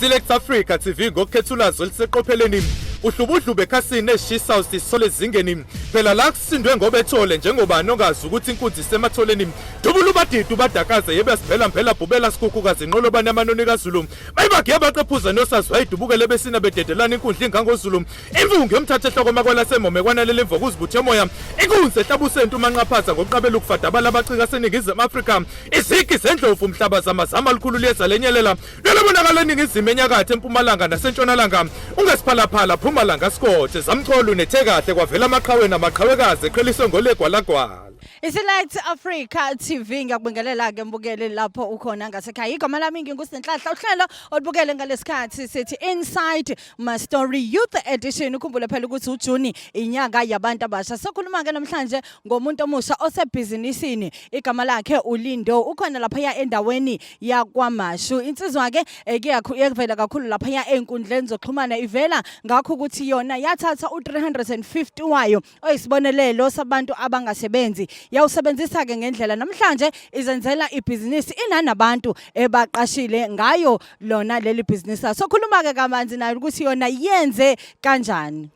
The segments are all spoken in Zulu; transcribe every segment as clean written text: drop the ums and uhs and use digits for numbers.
Select Africa TV ngokukhetha ulwazi oluseqopheleni, uhlubudlube ekhasini eshisayo sisole ezingeni. Phela la kusindwe ngobethole njengobani ongazi ukuthi inkunzi isematholeni. Dubula ubadidi ubadakaze yebe sivela mphela bhubela sikhukhukazi inqolobane amanoni kaZulu. Bayibagiya baqephuza nosazi wayidubukele besina bededelana inkundla ingangozulu. Imvungu yomthatha ehloko makwalasemome kwanalela imvo kuzibuthe moya. Inkunzi ehlabusento umanqaphaza ngokuqabela ukufadabala abacika seNingizimu Afrika. Izigi zendlovu umhlaba zamazama likhulu liyeza lenyelela. Lelobonakala eningizimu, enyakatho, empumalanga nasentshonalanga. Ungesiphalaphala phuma langa sikothe zamcholu nethe kahle kwavela amaqhawe namaqhawekazi eqheliswe ngolegwalagwala. Iselect Africa TV, ngiyakubingelela ke mbukeli lapho ukhona ngasekhaya. Igama lami nginguSinhlanhla. Uhlelo olubukele ngalesikhathi sithi Inside My Story Youth Edition. Ukhumbule phela ukuthi uJuni inyanga yabantu abasha. Sokhuluma ke namhlanje ngomuntu omusha osebhizinisini. Igama lakhe uLindo. Ukhona lapha endaweni yakwaMashu. Insizwa ke kuyavela kakhulu lapha einkundleni zokuxhumana, ivela ngakho ukuthi yona yathatha u350 wayo oyisibonelelo sabantu abangasebenzi, yawusebenzisa ke ngendlela. Namhlanje izenzela ibhizinisi, inanabantu ebaqashile ngayo lona leli bhizinisi. Sokhuluma ke kabanzi nayo ukuthi yona yenze kanjani.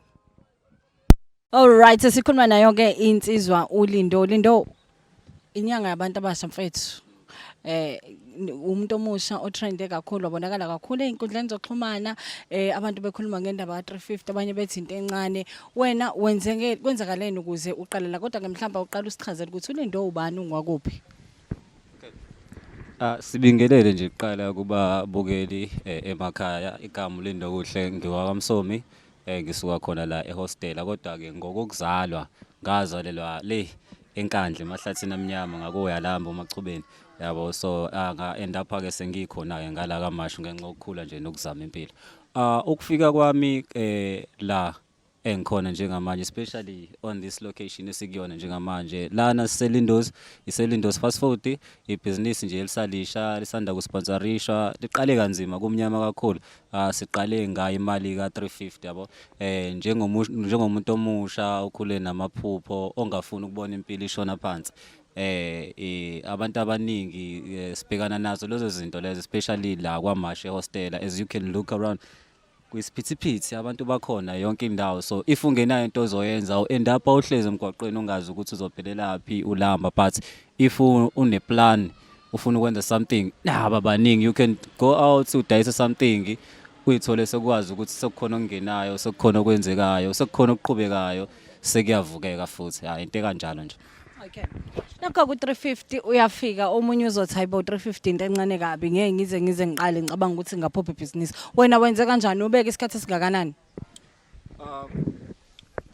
Alright, sikhuluma nayo ke insizwa uLindo. Lindo, inyanga yabantu abasha mfethu. Umuntu omusha otrende kakhulu, wabonakala kakhulu einkundleni zokuxhumana, abantu bekhuluma ngendaba ka 350, abanye bethi into encane. Wena wenze kwenzakaleni ukuze uqale la? Kodwa ke mhlawumbe uqala usichazele ukuthi uLindo ubani, ungwakuphi? Ah, sibingelele nje kuqala kubabukeli emakhaya. Igama uLindokuhle, ngiwakaMsomi, ngisuka khona la ehostela, kodwa ke ngokokuzalwa ngazalelwa le eNkandla, emahlathini amnyama ngakoYalamba uMachubeni, yabo. So nga end up ke sengikhona ke ngala kaMashu ngenxa yokukhula nje nokuzama impilo. Ah, ukufika kwami la engikhona njengamanje, especially on this location esikuyona njengamanje lana, siseLindos, iseLindos Fast Food, ibhizinisi nje elisalisha lisanda kusponsorishwa, liqale kanzima, kumnyama kakhulu. Ah, siqale ngayo imali ka 350, yabo. Njengomuntu omusha okhule namaphupho, ongafuni ukubona impilo ishona phansi, abantu abaningi sibhekana nazo lezo zinto lezo, especially la kwaMashu ehostela. As you can look around, kwisiphithiphithi, abantu bakhona yonke indawo. So if ungenayo into ozoyenza, u-end up uhlezi emgwaqweni, ungazi ukuthi uzophelelaphi, ulamba. But if une plan, ufuna ukwenza something, naba baningi, you can go out udayise something, uyithole sekwazi ukuthi sekukhona okungenayo, sekukhona okwenzekayo, sekukhona okuqhubekayo, sekuyavukeka futhi. Hayi, into ekanjalo nje. Okay. Nakho ku 350 uyafika, omunye uzothi, "Hayibo, 350 into encane kabi, ngeke ngize ngiqale ngicabanga ukuthi ngaphupha ibhizinisi." Wena wenze kanjani? Ubeke isikhathi esingakanani?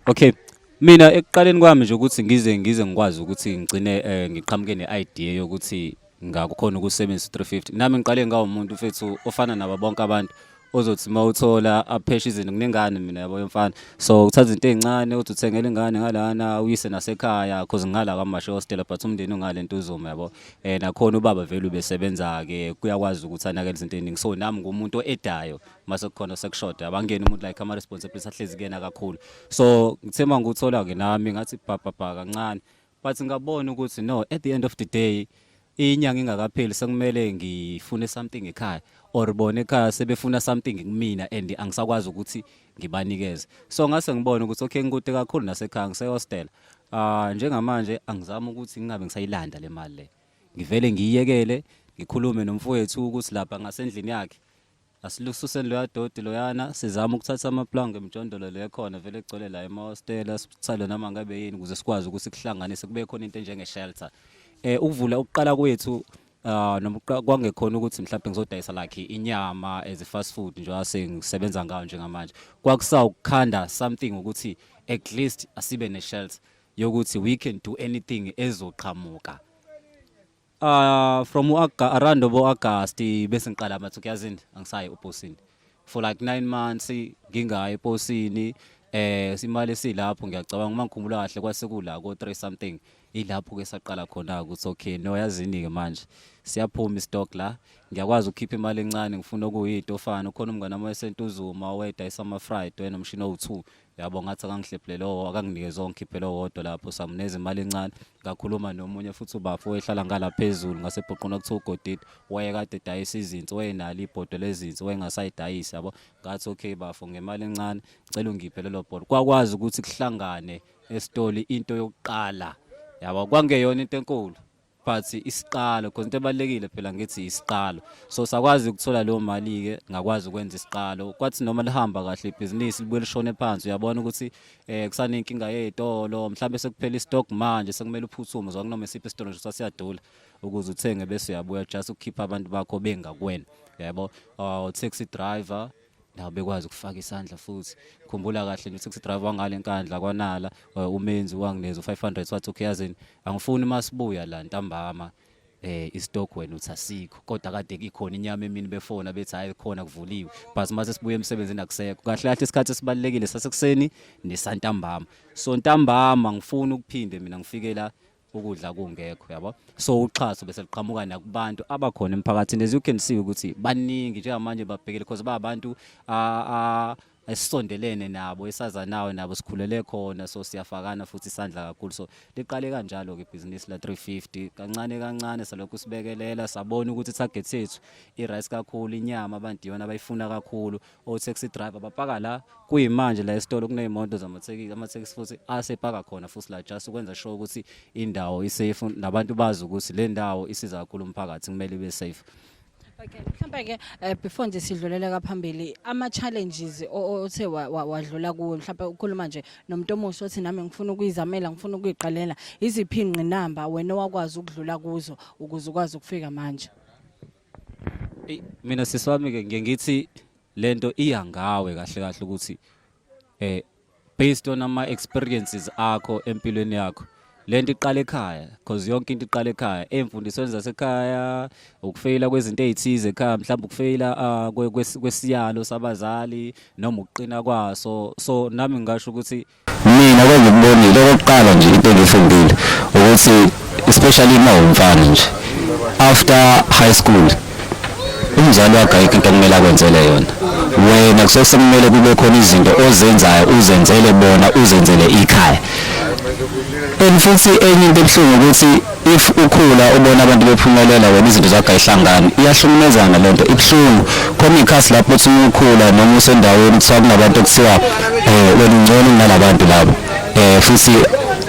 Okay. Mina ekuqaleni kwami nje ukuthi ngize ngikwazi ukuthi ngigcine ngiqhamuke ne-idea yokuthi ngakukhona ukusebenzisa 350. Nami ngiqale ngawumuntu mfethu ofana nabo bonke abantu, ozothi mawuthola apheshe izinto. Kunengane mina, yabo, yomfana. So uthatha izinto ezincane, uthi uthengela ingane ngalana, uyise nasekhaya, cause ngala kwaMashu hostel, but umndeni ungale Ntuzuma, yabo. Nakhona ubaba vele ubesebenza ke, kuyakwazi ukuthi anakele izinto eziningi. So nami ngumuntu edayo mase kukhona sekushoda, abangeni umuntu like ama responsibility ahlezi kuyena kakhulu. So ngithe manguthola ke nami ngathi bha bha kancane, but ngabona ukuthi no, at the end of the day, inyanga ingakapheli sekumele ngifune something ekhaya, or bona ekhaya sebefuna something kumina, and angisakwazi ukuthi ngibanikeze. So ngase ngibona ukuthi okay, ngikude kakhulu nasekhaya, ngise-hostel. Ah, njengamanje angizami ukuthi ngingabe ngisayilanda le mali le, ngivele ngiyiyekele, ngikhulume nomfowethu ukuthi lapha ngasendlini yakhe asilususeni loya doti loyana, sizame ukuthatha amaplango emjondolo le khona vele egcwele la emahostela, sithale noma ngabe yini ukuze sikwazi ukuthi kuhlanganise kube khona into enjenge-shelter. Ukuvula ukuqala kwethu, noma kwangekhona ukuthi mhlawumbe ngizodayisa like inyama as a fast food njengoba sengisebenza ngayo njengamanje. Kwakusawukukhanda something ukuthi at least asibe ne-shelter yokuthi we can do anything ezoqhamuka. From around obo August bese ngiqala mathi kuyazini, angisayi uposini for like 9 months, ngingayi eposini. Imali esilapho, ngiyacabanga uma ngikhumbula kahle, kwase kula ko 3 something. Ilapho ke saqala khona ukuthi okay, no, yazini ke manje siyaphuma istock la, ngiyakwazi ukukhipha imali encane, ngifuna okuyitofana. Ukhona umngane wami wayeseNtuzuma owayedayisa ama-fried, wayenomshini owu-2, yabo. Ngathi akangihlephulele akanginikeze ongikhiphele owodwa lapho, samuneza imali encane. Ngakhuluma nomunye futhi ubafo owehlala ngala phezulu ngasebhoqweni, kuthiwa uGodide, wayekade edayisa izinsi, wayenalo ibhodo lezinsi, wayengasayidayisi, yabo. Ngathi okay bafo, ngemali encane ngicela ungiphe lelo bhodo. Kwakwazi ukuthi kuhlangane esitoli into yokuqala, yabo. Kwangeyona into enkulu but isiqalo, because into ebalulekile phela ngithi isiqalo. So sakwazi ukuthola leyo mali-ke, ngakwazi ukwenza isiqalo. Kwathi noma lihamba kahle ibhizinisi, libuye lishone phansi. Uyabona ukuthi kusanenkinga yey'tolo, mhlawumbe sekuphela istock manje, sekumele uphuthume uzwa kunoma isiphi isitolo nje sasiyadula ukuze uthenge, bese uyabuya just ukukhipha abantu bakho bengakuwena, yabo. Taxi driver nabo bekwazi ukufaka isandla futhi. Khumbula kahle nje taxi driver wangale Nkandla kwanala, umenzi wangineza u500, wathi okay, yazini, angifuni masibuya la ntambama istock wena uthi asikho, kodwa kade ikhona inyama emini, befona bethi hayi khona kuvuliwe, but mase sibuye emsebenzini akusekho. Kahle kahle isikhathi esibalekile sasekuseni nesantambama. So ntambama ngifuna ukuphinde mina ngifike la ukudla kungekho, yabo. So uxhaso bese liqhamuka nakubantu abakhona emphakathini. As you can see ukuthi baningi njengamanje babhekile because babantu esisondelene nabo, esazanayo nabo, sikhulele khona, so siyafakana futhi isandla kakhulu. So liqale kanjalo ke ibhizinisi la 350, kancane kancane salokhu sibekelela, sabona ukuthi target yethu i-rice kakhulu, inyama abantu iyona abayifuna kakhulu. O taxi driver bapaka la, kuyimanje la esitolo kuneyimoto zamathekisi, amathekisi futhi asepaka khona futhi la, just ukwenza sure ukuthi indawo i-safe nabantu bazi ukuthi le ndawo isiza kakhulu umphakathi, kumele ibe safe. Okay, mhlawumbe ke before nje sidlulele kaphambili, ama challenges othe wadlula kuwo, mhlawumbe ukhuluma nje nomuntu omusha othi nami ngifuna ukuyizamela, ngifuna ukuyiqalela, iziphi ingqinamba wena owakwazi ukudlula kuzo ukuze ukwazi ukufika manje? Eyi, mina sisi wami ke ngiye ngithi lento iya ngawe kahle kahle ukuthi based on ama experiences akho empilweni yakho. Lento iqala ekhaya, because yonke into iqala ekhaya, emfundisweni zasekhaya, ukufeyila kwezinto ezithize ekhaya, mhlawumbe ukufeyila kwesiyalo sabazali noma ukuqina kwaso. So nami ngingasho ukuthi Mina kwengikubonile okokuqala nje, into engiyifundile ukuthi especially uma umfana nje after high school, umzali wakho ayikho into okumele akwenzele yona. Wena kusuke sekumele kube khona izinto ozenzayo, uzenzele bona, uzenzele ikhaya. And futhi enye into ebuhlungu ukuthi if ukhula ubona abantu bephumelela, wena izinto zakho ayihlangani, iyahlukumezana lento, ibuhlungu. Khona iy'khathi lapho uthi uma ukhula noma usendaweni kuthiwa kunabantu okuthiwa wena ungcono kunalabantu labo, futhi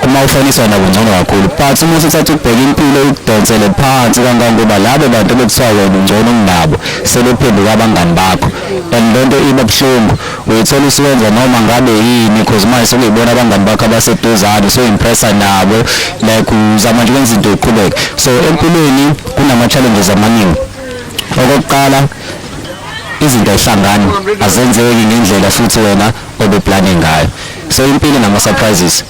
uma ufaniswa nabo ngcono kakhulu, but uma usuthatha ukubheka impilo ikudonsele phansi kangangoba labo bantu bekuthiwa wena ungcono kunabo sebephenduka abangani bakho, and lento iba buhlungu. Uyithola usuwenza noma ngabe yini because manje sekuyibona abangani bakho abaseduzane, so-impressa nabo, like uzama nje ukwenza into iqhubeke. So empilweni kunama-challenges amaningi. Okokuqala, izinto ayihlangani, azenzeki ngendlela futhi wena obeplane ngayo. So impilo nama-surprises,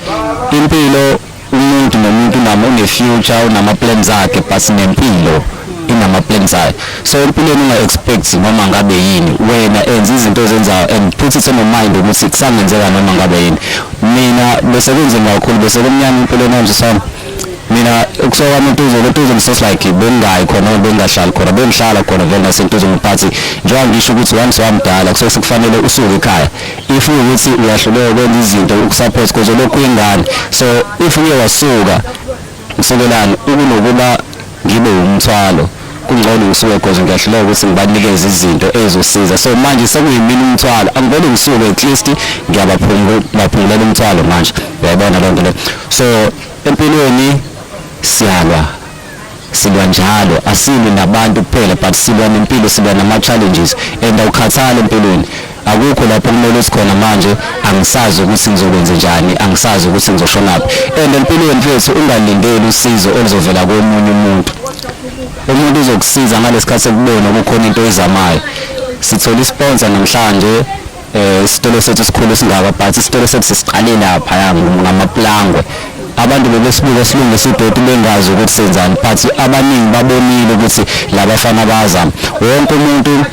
impilo umuntu nomuntu unama une-future, unama-plans akhe, but nempilo inama-plans ayo. So empilweni unga-expect noma ngabe yini. Wena enza izinto ozenzayo and put it on your mind ukuthi kusangenzeka noma ngabe yini. Mina bese kunzima kakhulu, bese kumnyama empilweni yami, sisami. Mina ukusuka kwami eNtuzuma, eNtuzuma just like bengingayi khona noma bengingahlali khona, bengihlala khona vele naseNtuzuma, but njengoba ngisho ukuthi once wamdala kusuke sekufanele usuke ekhaya if ukuthi uyahluleka ukwenza izinto ukusupport because lokhu uyingane. So if uye wasuka, ngisukelani ukunokuba ngibe umthwalo? Kungcono ngisuke cause ngiyahluleka ukuthi ngibanikeze izinto ezosiza. So manje sekuyimina umthwalo, angivele ngisuke, at least ngiyabaphungulela umthwalo manje, uyayibona loo nto le. So empilweni siyalwa, silwa njalo, asilwi nabantu kuphela but silwa nempilo, silwa nama-challenges and awukhathali empilweni. Akukho lapho kumele uthi khona manje angisazi ukuthi ngizokwenze njani, angisazi ukuthi ngizoshonaphi. And empilweni mfethu, ungalindeli usizo oluzovela komunye umuntu. Umuntu uzokusiza ngalesikhathi ekubona kukhona into oyizamayo. Sithola isponsor namhlanje, isitolo sethu sikhulu singaka, but isitolo sethu sisiqale lapha ngamaplangwe. Abantu bebesibuka silungisa idoti bengazi ukuthi senzani, but abaningi babonile ukuthi labafana bayazama. Wonke umuntu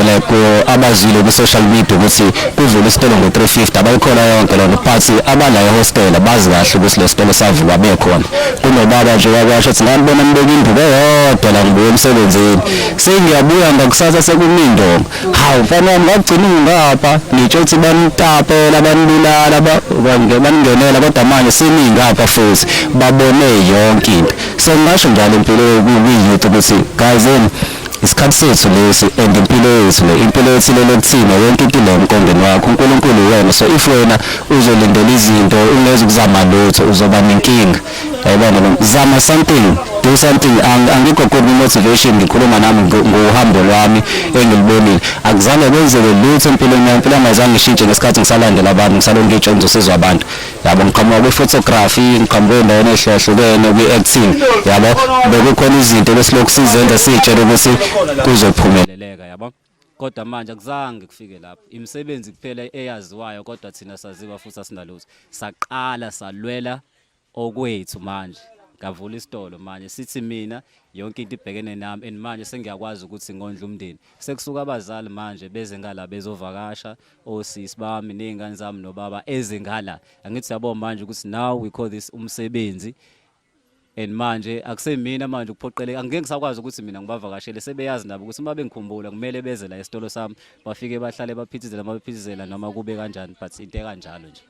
like Abazwile ku-social media ukuthi kuvulwa isitolo ngo-350, abayikhola yonke loo nto, but abala ehostela bazi kahle ukuthi le sitolo savulwa bekhona. Kunobaba nje wakwasho ukuthi ngangibona nibeka induku eyodwa la, ngibuya emsebenzini, sengiyabuya ngakusasa sekumindonga. Hawu mfana wami, ngagcina ungapha ngitsho ukuthi banitapela, banibulala, baningenela, kodwa manje seningapha futhi babone yonke into. So ngingasho njalo impilo kwi-youth ukuthi guys, yini, isikhathi sethu lesi and impilo yethu le, impilo yethu ilele kuthina. Yonke into ile emqondweni wakho, uNkulunkulu wena. So if wena uzolindela izinto ungeze ukuzama lutho, uzoba nenkinga, yayibona lo. Zama something, do something. Angikho good motivation, ngikhuluma nami ngohambo lwami engilibonile. Akuzange kwenzeke lutho empilweni yami, impilo yami ayizange ishintshe ngesikhathi ngisalandela abantu, ngisalokhu ngiy'tshela ngizosizwa abantu, yabo. Ngiqhamuka kwi-photography, ngiqhamuka ey'ndaweni ey'hlukahlukene, kwi-acting, yabo. Bekukhona izinto besilokhu sizenza, siy'tshela ukuthi kuzophumela. Yabo, kodwa manje akuzange kufike lapho. Imisebenzi kuphela eyaziwayo, kodwa thina saziwa futhi asinalutho. Saqala salwela okwethu. Manje ngavula isitolo, manje sithi mina yonke into ibhekene nami and manje sengiyakwazi ukuthi ngondle umndeni. Sekusuka abazali manje beze ngala bezovakasha, osisi bami ney'ngane zami nobaba eze ngala. Angithi yabo manje ukuthi now we call this umsebenzi and manje akusemina manje ukuphoqeleka, angeke ngisakwazi ukuthi mina ngibavakashele. Sebeyazi nabo ukuthi uma bengikhumbula kumele beze la esitolo sami, bafike bahlale, baphithizela, uma bephithizela noma kube kanjani, but into ekanjalo nje.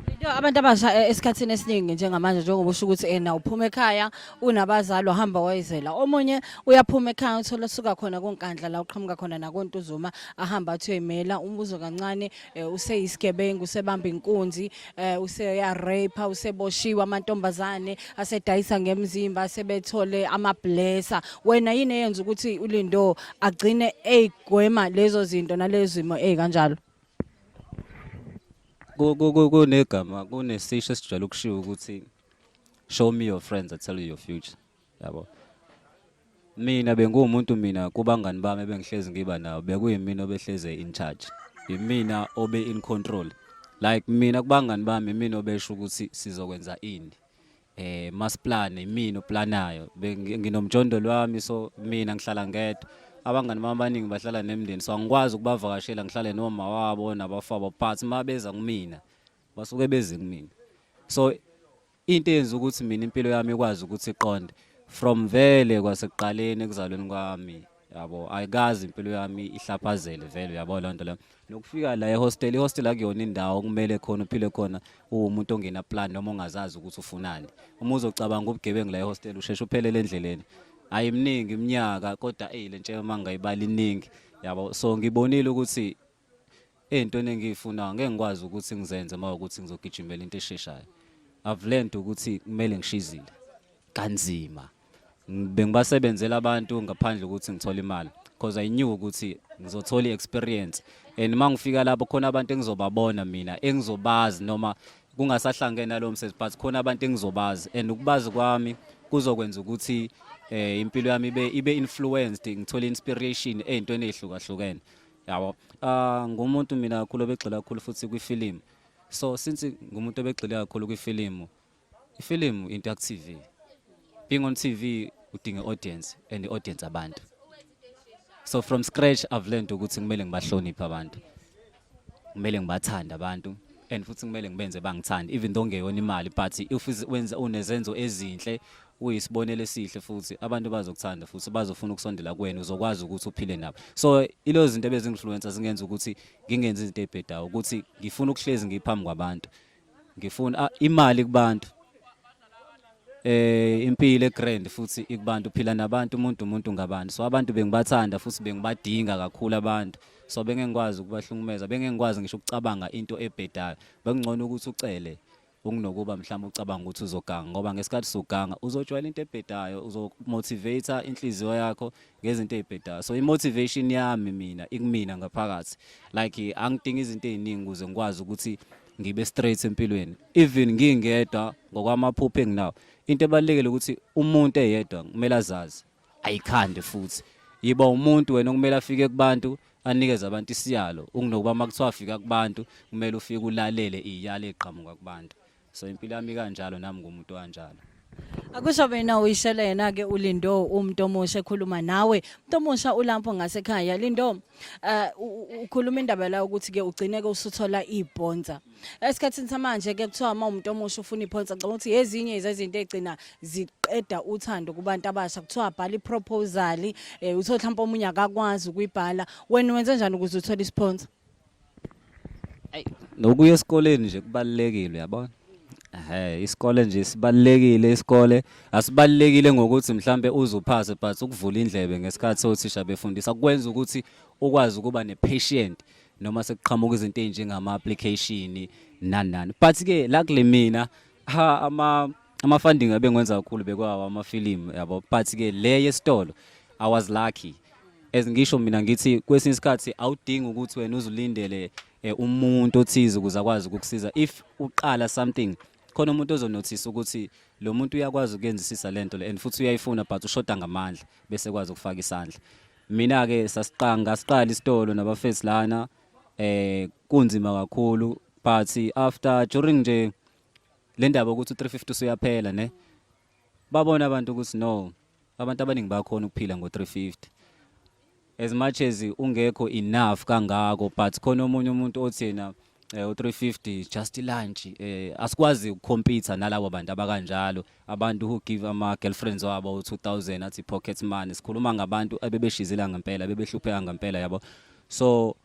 Into abantu abasha esikhathini esiningi njengamanje, njengoba usho ukuthi ena uphuma ekhaya unabazali, wahamba wayizela, omunye uyaphuma ekhaya, uthola suka khona koNkandla la uqhamuka khona nakoNtuzuma, ahamba athi uyimela umbuzo kancane, useyisigebengu, usebamba inkunzi, useya rape, useboshiwe, amantombazane asedayisa ngemzimba, asebethole ama-blesser. Wena yini eyenza ukuthi uLindo agcine eyigwema lezo zinto nalezo zimo ezikanjalo? Kunegama, kunesisho esijwayele ukushiwo ukuthi "Show me your friends, I tell you your future," yabo. Mina benguwumuntu, mina kubangani bami ebengihlezi ngiba nabo, bekuyimina obehleze in charge, imina obe in control. Like mina kubangani bami, imina obesho ukuthi sizokwenza ini, masiplan, imina oplanayo. Nginomjondolo wami, so mina ngihlala ngedwa, abangani bami abaningi bahlala nemindeni, so angikwazi ukubavakashela, ngihlale noma wabo nabafabo, but uma beza kumina basuke beze kumina. So into eyenza ukuthi mina impilo yami ikwazi ukuthi iqonde from vele kwasekuqaleni ekuzalweni kwami, yabo, ayikazi impilo yami ihlaphazele vele, yabo loo nto leyo. Nokufika la ehostel, ihostel akuyona indawo okumele khona uphile khona uwumuntu ongena plan noma ongazazi ukuthi ufunani. Uma uzocabanga ubugebengu la ehostel, usheshe uphelele endleleni. Ayiminingi iminyaka, kodwa eyi, le ntshebe uma ngingayibali iningi, yabo. So ngibonile ukuthi ey'ntweni engiyifunayo ngeke ngikwazi ukuthi ngizenze uma ukuthi ngizogijimela into esheshayo. I've learned ukuthi kumele ngishizile kanzima, bengibasebenzela abantu ngaphandle ukuthi ngithole imali, because I knew ukuthi ngizothola i-experience and uma ngifika lapho khona abantu engizobabona mina engizobazi, noma kungasahlangene nalowo msebenzi, but khona abantu engizobazi and ukubazi kwami kuzokwenza ukuthi impilo yami ibe influenced, ngithole inspiration ey'ntweni ey'hlukahlukene, yabo. Ah, ngumuntu mina kakhulu obegxila kakhulu futhi kwifilimu. So since ngumuntu obegxile kakhulu kwifilimu, ifilimu into yaku TV, being on TV udinga audience and i-audience abantu. So from scratch I've learned ukuthi kumele ngibahloniphe abantu, kumele ngibathande abantu and futhi kumele ngibenze bangithande, even though ngeyona imali, but if wenza unezenzo ezinhle, uyisibonelo esihle, futhi abantu bazokuthanda futhi bazofuna ukusondela kuwena, uzokwazi ukuthi uphile nabo. So ilo zinto ebezingi-influencer zingenza ukuthi ngingenzi izinto ey'bhedayo, ukuthi ngifuna ukuhlezi ngiphambi kwabantu, ngifuna imali kubantu, impilo egrand futhi ikubantu, uphila nabantu, umuntu ngabantu. So abantu bengibathanda futhi bengibadinga kakhulu abantu, so bengeke ngikwazi ukubahlukumeza, bengeke ngikwazi ngisho ukucabanga into ebhedayo. Bekungcono ukuthi ucele ukunokuba mhlawumbe ucabanga ukuthi uzoganga, ngoba ngesikhathi suganga uzojwayela into ebhedayo, uzomotivate inhliziyo yakho ngezinto ey'bhedayo. So i-motivation yami mina ikumina ngaphakathi, like angidingi izinto ey'ningi ukuze ngikwazi ukuthi ngibe straight empilweni, even ngingedwa ngokwamaphupho enginawo. Into ebalulekile ukuthi umuntu eyedwa kumele azazi, ayikhande, futhi yiba umuntu wena okumele afike kubantu anikeze abantu isiyalo, ukunokuba uma kuthiwa fika kubantu kumele ufike ulalele iyalo eqhamuka kubantu. So impilo yami kanjalo, nami ngumuntu kanjalo. Akusho mina uyishele yena ke uLindo umuntu omusha ekhuluma nawe. Umuntu omusha ulapho ngasekhaya. Lindo, ukhuluma indaba la ukuthi ke ugcine ke usuthola ibhonza. Esikhathini samanje ke kuthiwa uma umuntu omusha ufuna ibhonza, ngicabanga ukuthi ezinye izinto ezigcina ziqeda uthando kubantu abasha. Kuthiwa bhala iproposal, uthola mhlawumbe omunye akakwazi ukuyibhala. Wena wenze njani ukuze uthole isponsor? Nokuya esikoleni nje kubalulekile, uyabona. Ehhe, isikole nje sibalulekile. Isikole asibalulekile ngokuthi mhlambe uze uphase, but ukuvula indlebe ngesikhathi othisha befundisa kwenza ukuthi ukwazi ukuba ne-patient noma sekuqhamuka izinto ey'njengama-application nani nani. But ke luckily mina ha ama-funding abengwenza kakhulu bekwawo amafilimu, yabo. But ke le yesitolo, I was lucky. As ngisho mina ngithi kwesinye isikhathi awudingi ukuthi wena uzulindele umuntu othize ukuze akwazi ukukusiza. If uqala something, khona umuntu ozonothisa ukuthi lo muntu uyakwazi ukuyenzisisa lento le and futhi uyayifuna, but ushoda ngamandla, bese kwazi ukufaka isandla. Mina ke sasiqanga ngasiqala isitolo nabafethu lana, kunzima kakhulu, but after during nje le ndaba ukuthi u350 usuyaphela ne, babona abantu ukuthi no, abantu abaningi bayakhona ukuphila ngo350 as much as ungekho enough kangako, but khona omunye umuntu othi yena u350 just lunch. Asikwazi ukucompete nalabo bantu abakanjalo, abantu who give ama girlfriends wabo u2000 athi pocket money. Sikhuluma ngabantu abebeshizila ngempela, bebehlupheka ngempela, yabo. So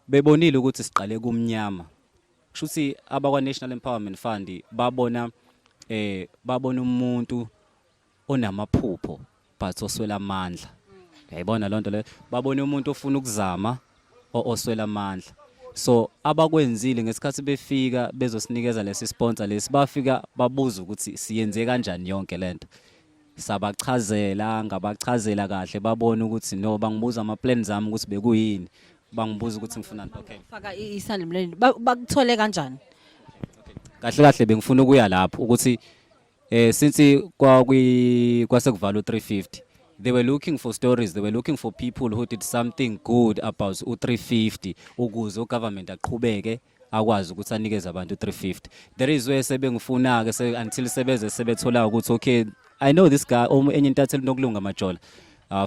bebonile ukuthi siqale kumnyama. Kusho ukuthi abakwa National Empowerment Fund babona umuntu onamaphupho but oswela amandla, uyayibona lonto le. Babona umuntu ofuna ukuzama oswela amandla. So abakwenzile ngesikhathi befika bezosinikeza lesi sponsor lesi, bafika babuza ukuthi siyenze kanjani yonke lento. Sabachazela, ngabachazela kahle, babona ukuthi no, bangibuza ama plans ami ukuthi bekuyini, bangibuza ukuthi ngifunani, okay. Faka isandla emlonyeni. Bakuthole kanjani? Kahle kahle bengifuna ukuya lapho ukuthi since kwakwi kwasekuvala u350, they were looking for stories, they were looking for people who did something good about u350 ukuze ugovernment aqhubeke akwazi ukuthi anikeze abantu u350. There is where sebengifuna ke se, until sebeze sebethola ukuthi okay, I know this guy. Enye intatheli nokulunga Majola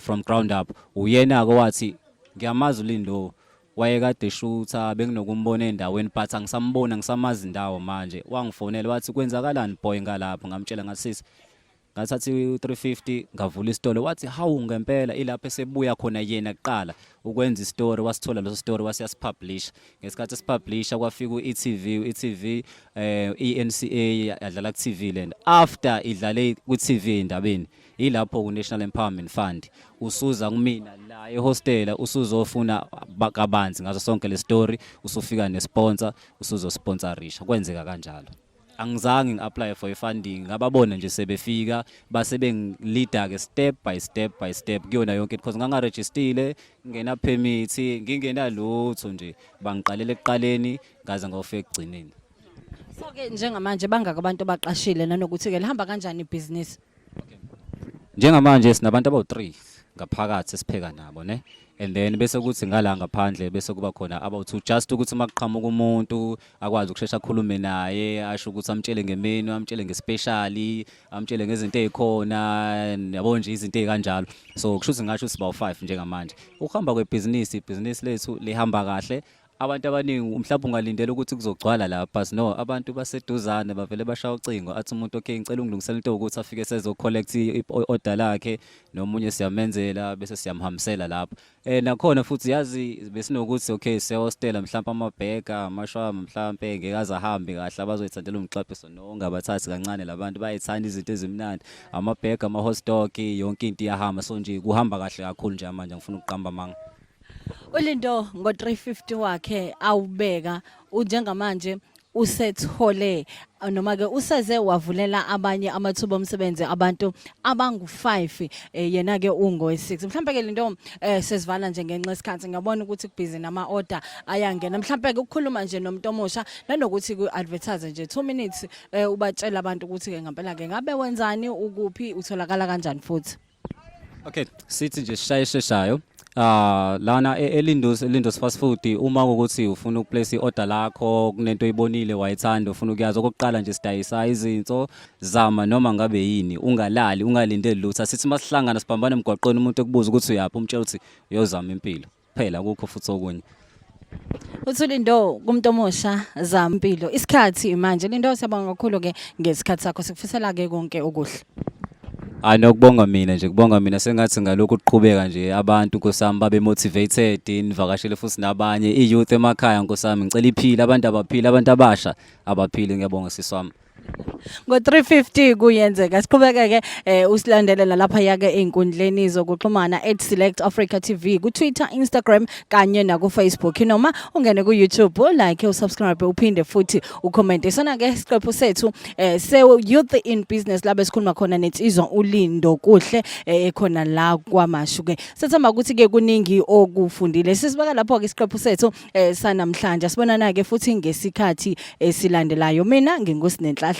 from Ground Up, uyena ke wathi ngiyamazi uLindo, wayekade eshutha, benginokumbona endaweni but angisambona, ngisamazi indawo manje. Wangifonela wathi, "Kwenzakalani boy ngalapho?" Ngamtshela ngathi, "Sisi, ngathatha u-350 ngavula isitolo." Wathi, "Hawu, ngempela?" Ilapho esebuya khona yena kuqala ukwenza istory, wasithola leso story, wasiyasipublish. Ngesikhathi esipublisha kwafika u-e.tv, u-e.tv eNCA yadlala ku-TV lento. After idlale ku-TV endabeni, ilapho ku-National Empowerment Fund usuza kumina la ehostela, usuzofuna kabanzi ngaso sonke le story, usufika nesponsor, usuzosponsorisha. Kwenzeka kanjalo. Angizange ngi-apply for i-funding, ngababona nje sebefika, base bengileada ke step by step by step kuyona yonke, because ngangarejistile, ngingena permit, ngingenalutho nje. Bangiqalela ekuqaleni ngaze ngawufika ekugcineni. So ke njengamanje bangaka abantu abaqashile, nanokuthi ke lihamba kanjani ibhizinisi? Njengamanje sinabantu abawu-3 ngaphakathi esipheka nabo ne, and then bese kuthi ngala ngaphandle bese kuba khona abawu-2, just ukuthi uma kuqhamuka umuntu akwazi ukushesha akhulume naye, asho ukuthi amtshele ngemenu, amtshele ngespecial, amtshele ngezinto ey'khona, yabo nje, izinto ey'kanjalo. So kusho ukuthi ngingasho ukuthi sibawu-5 njengamanje. Ukuhamba kwebhizinisi, ibhizinisi lethu lihamba kahle. Abantu abaningi mhlawumbe ungalindela ukuthi kuzogcwala la, but no, abantu baseduzane bavele bashaya ucingo, athi umuntu, "Okay, ngicela ungilungisele into," ukuthi afike sezo-collect i-order lakhe, nomunye siyamenzela bese siyamhambisela lapho. Nakhona futhi yazi besinokuthi okay, siyahostela mhlawumbe amabheka, amashwama, mhlawumbe ngeke aze ahambe kahle, abazoyithandela umxhaphiso. No, ungabathathi kancane labantu, bayayithanda izinto ezimnandi, amabheka, ama-hot dog, yonke into iyahamba. So nje kuhamba kahle kakhulu nje manje, ngifuna ukuqamba amanga. ULindo ngo-350 wakhe awubeka, njengamanje usethole noma ke useze wavulela abanye amathuba omsebenzi, abantu abangu5, yena ke ungowe6. Mhlawumbe ke lento sesivala nje ngenxa yesikhathi, ngiyabona ukuthi kubhizi nama order ayangena. Mhlawumbe ke ukukhuluma nje nomuntu omusha nanokuthi ku advertise nje 2 minutes, ubatshela abantu ukuthi ke ngempela ke ngabe wenzani, ukuphi, utholakala kanjani futhi. Okay, sithi nje sishaye sheshayo. Ah lana eLindos eLindos Fast Food uma ukuthi ufuna ukuplace iorder lakho kunento oyibonile wayithanda ufuna ukuyazi okokuqala nje sidayisa izinso zama noma ngabe yini ungalali ungalindeli lutho asithi masihlangana sibambane emgwaqweni umuntu ekubuza ukuthi uyaphi umtshela ukuthi uyozama impilo phela akukho futhi okunye. Uthi Lindo kumuntu omusha zampilo isikhathi manje Lindo siyabonga kakhulu ke ngesikhathi sakho sikufisela ke konke okuhle. Hayi nokubonga mina nje kubonga mina sengathi ngalokhu kuqhubeka nje abantu nkosami babe motivated nivakashele futhi nabanye i-youth emakhaya nkosami ngicela iphile abantu abaphile abantu abasha abaphile ngiyabonga sisi wami. Ngo-350 kuyenzeka siqhubeke ke eh, usilandele nalapha yake ey'nkundleni zokuxhumana at Select Africa TV ku-Twitter, Instagram kanye naku-Facebook noma ungene ku-YouTube ulike usubscribe uphinde futhi ucommente sona ke isiqephu sethu eh, se-Youth in Business la besikhuluma khona nensizwa uLindo Kuhle eh, ekhona la kwaMashu ke sethemba ukuthi ke kuningi okufundile sisibeka lapho ke isiqephu sethu eh, sanamhlanje sibonana ke futhi ngesikhathi esilandelayo mina nginguSinenhlahla.